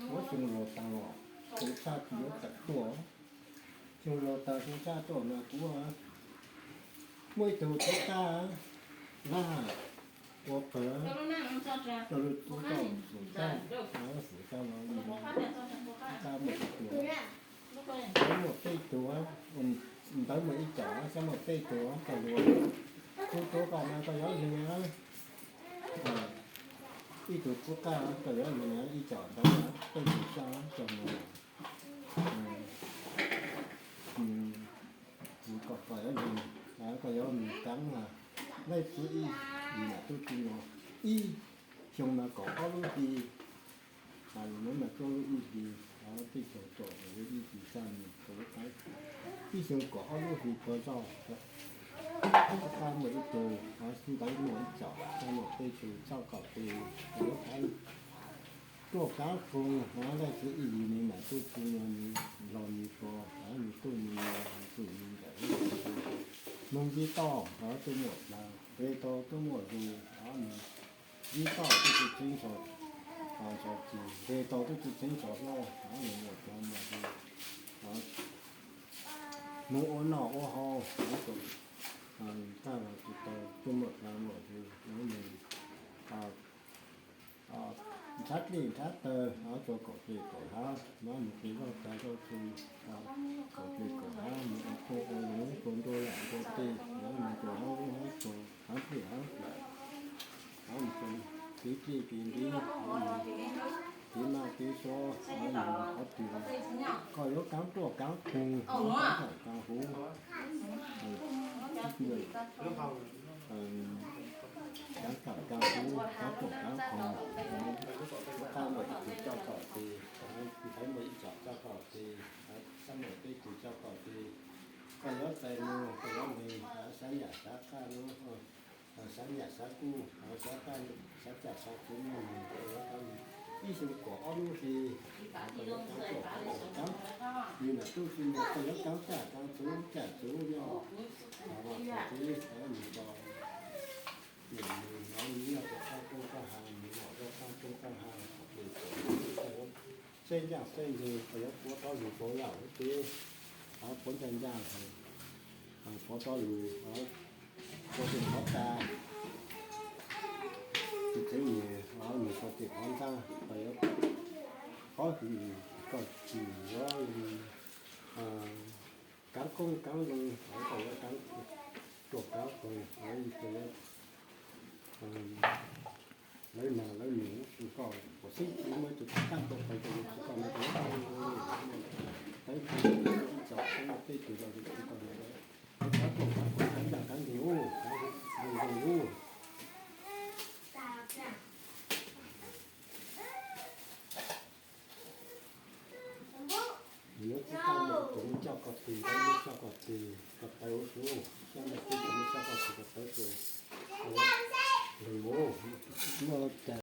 Muab xyoo los tas los, xyoo tshaj tsis yuav tawm tuaj. Xyoo los tas xyoo tshaj tuaj mas kuv muaj ib tug tub qaj laj ua pawg rau lub tub toj xum taj, xum taj no tub qaj muaj ib tug, ntawd muaj ib tug, xyov muaj peb tug, tau lus tub tub qaj no koj yuav lig, ib tug tub qaj koj yuav lig ib co ntawd, peb tug xyab cov no. Kuv kom koj yuav lig, koj yuav mus kav laij txwv ib, mam tub txwv no ib xyoo mas kom ob lub hli, mas tuaj lub ib hlis, tej xyoo tsom ib hlis xya mus rau lub qaib, ib xyoo kom ob lub hlis puas zog. Tub qaj muaj ib tug, ntawd muaj ib co, xyov muaj peb tug, txhob kom tes rau lub qaib. Tuaj kav koog, laij txwv ib yim nws mam tuaj txwv no, nws los nws pos, nws tuaj nws los, nws tuaj nws ntawm lub txwv. Moog ncig toj, tuaj muaj dlaag, nqeg tau tuaj muaj zug, nws ncig toj tuaj txwv txheeb ntxhov txi, nqeg tau tuaj txwv txheeb ntxhov loj, nws muaj dlaag muaj zug. Moog ua noj ua haus, tag los tsis tau tuaj muaj dlaag muaj zug, nws nrhav dlej nrhav taw, tsuas kaum dlej kaum hav, nws tus zoj tas zoj txu, kaum dlej kaum hav, nws ua koob ua loo, ua nruab yam nruab tej, nws tus hav lub hav tsuag, hav dlej hav plawm, nws tus kev dlej kev ntev, kev maj kev suav, nws qhov twg los koj yuav kaav ruaj kaav koog, kaav kam kaav huv, kaav kam kaav huv, kaav ruaj kaav koog, tub qaj muaj ib tug coj kom tes, ntxhais muaj ib co coj kom tes, xyab muaj peb tug coj kom tes. Koj yuav txais mus, koj yuav nqis, xyab yam xyab qaj lub, xyab yam xyab kuj, xyab qaj, xyab cam xyab txwv muaj nqis, koj yuav tau nqis. Ib xyoo kom ob lub hli, koj yuav kaav ruaj kaav koog, nws mam tub txwv no koj yuav kaav cam kaav txwv cam txwv nyob, los txog txwv nws los, nws nyob rau qab roob qab hav, nws los rau qab roob qab hav, koj yuav xeeb ncaj xeeb nceeg, koj yuav puav rau lwm paus yam lub teb, puav ncaj ncaj, puav rau lwm, puav tim qhov tas, tsis txheeb nyias, nyias puav tim qhov ntab, koj yuav, qhov twg koj tsis yuav kaav koob kaav loo, koj yuav kaav ruaj kaav koog, koj yuav lawv nag lawv nus, koj puas xeeb tsis muaj tus tub qaj tuaj pais rau yus tsis koj no, tawv tsis txom xeeb tej tus los yus tsis koj no, kaav koob kaav koog kaav ncaj kaav nceeg, zoo zoo lub. Nws yuav tub qaj muaj ib tug coj koj tes, muab coj koj tes, koj tawv ua tus, xyab muaj peb tug coj koj tes, koj tawv ua tus, lwm mus, muaj cas